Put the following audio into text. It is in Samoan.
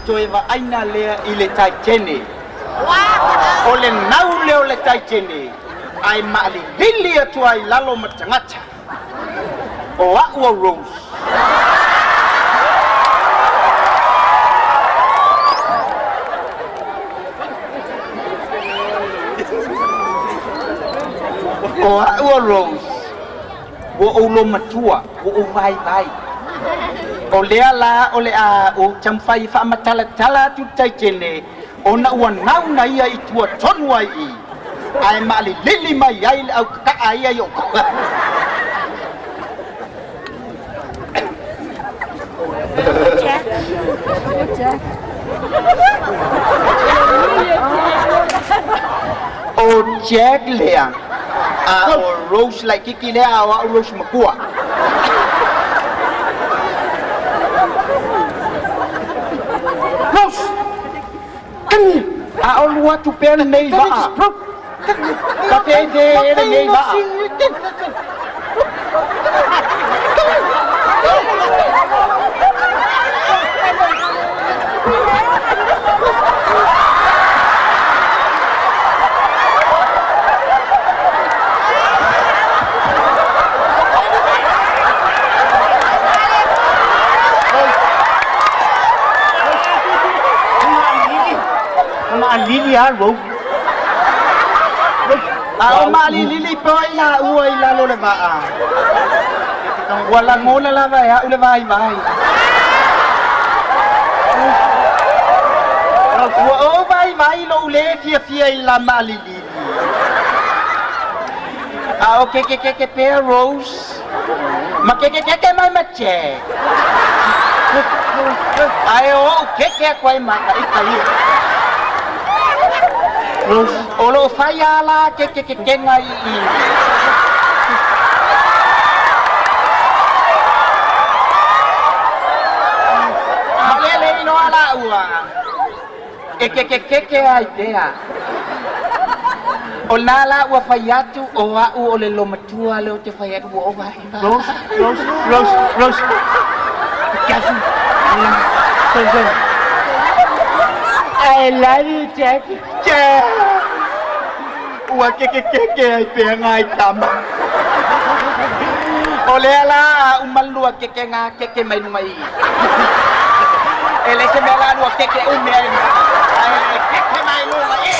Toe vaaiga lea i le Taitene. O le gau lea o le Taitene ae maalilili atu ai i lalo ma tagata. O a'u o Rose. O a'u o Rose, ua ou lomatua, ua ou vaivai. O lea la o le a ou taumafai e faamatalatala atu le Taitene ona ua gau na ia i tua tonu ai i, ae maalilili mai ai le aukaka'a ia i o'u. Jack. Jack. O Jack lea, a o Rose laitiiti lea, a o a'u Rose matua. Rose! Come here. A o lua atu pea lenei vaa. Ka fefe e lenei vaa. Maalili a Rose. A o maalilili po ai laua i lalo le vaa. Ua lagona lava e a'u le vaivai. Ua ou vaivai lo'u lē fiafia i la maalilili. A o kekekeke pea Rose. Ma kekekeke mai ma Jack. Ae o ou keke atu ai ma a'ita ia. Rose. O loo fai ala kekekekega i. Malele iloa laua. E kekekeke ai pea. O nā la ua fai atu o a'u o le lomatua lea ou te fai atu ua ou vaivai. Rose, Rose, Rose, Rose. Careful. Go, go. I love you, Jack. Jack! Ua kekekeke ai pea ngai tama. O lea la a umalua keke ngā keke mai numa i. E le se mea la lua keke umi ai. Ai keke mai luma i.